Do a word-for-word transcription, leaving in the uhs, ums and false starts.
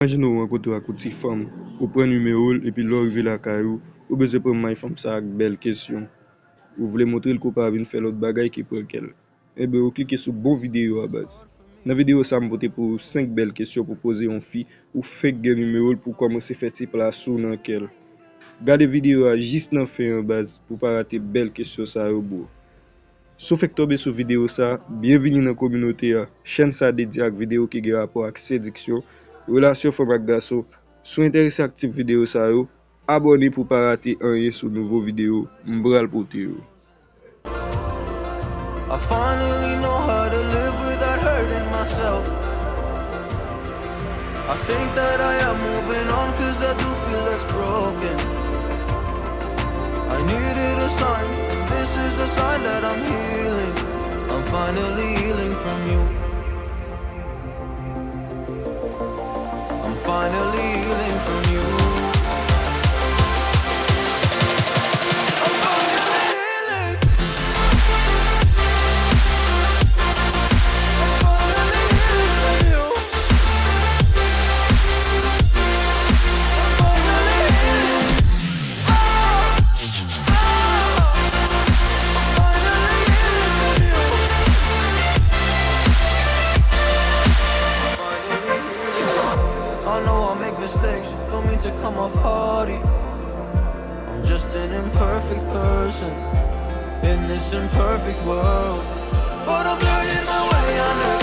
Imajine w rankontre ak yon ti fanm, ou pran nimewo l, epi lè w rive lakay ou, ou bezwen pran may fanm sa ak bèl kesyon. Ou vle montre l ke w pa vin fè lòt bagay ke pran kè l. Enben, ou klike sou bon videyo a, baz. Nan videyo sa, m pote pou ou senk bèl kesyon pou poze yon fi ou fenk gen nimewo l pou kòmanse fè ti plas ou nan kè l. Gade videyo a jis nan fen an, baz, pou w pa rate bèl kesyon sa yo, bro. Si w fenk tonbe sou videyo sa, byenvini nan kominote a. Chèn sa dedye ak videyo ki gen rapò ak sediksyon, relasyon fanm ak gason. Si w enterese ak tip videyo sa yo, abòne pou w pa rate anyen sou nouvo videyo m pral pote yo. I finally know how to live without hurting myself. I think that I am moving on cause I do feel less broken. I needed a sign, this is a sign that I'm healing. I'm finally healing from you. I'm finally healing from you. I'm finally healing. I'm finally healing from you. I'm finally healing. I know I make mistakes, don't mean to come off haughty. I'm just an imperfect person in this imperfect world. But I'm learning my way, I never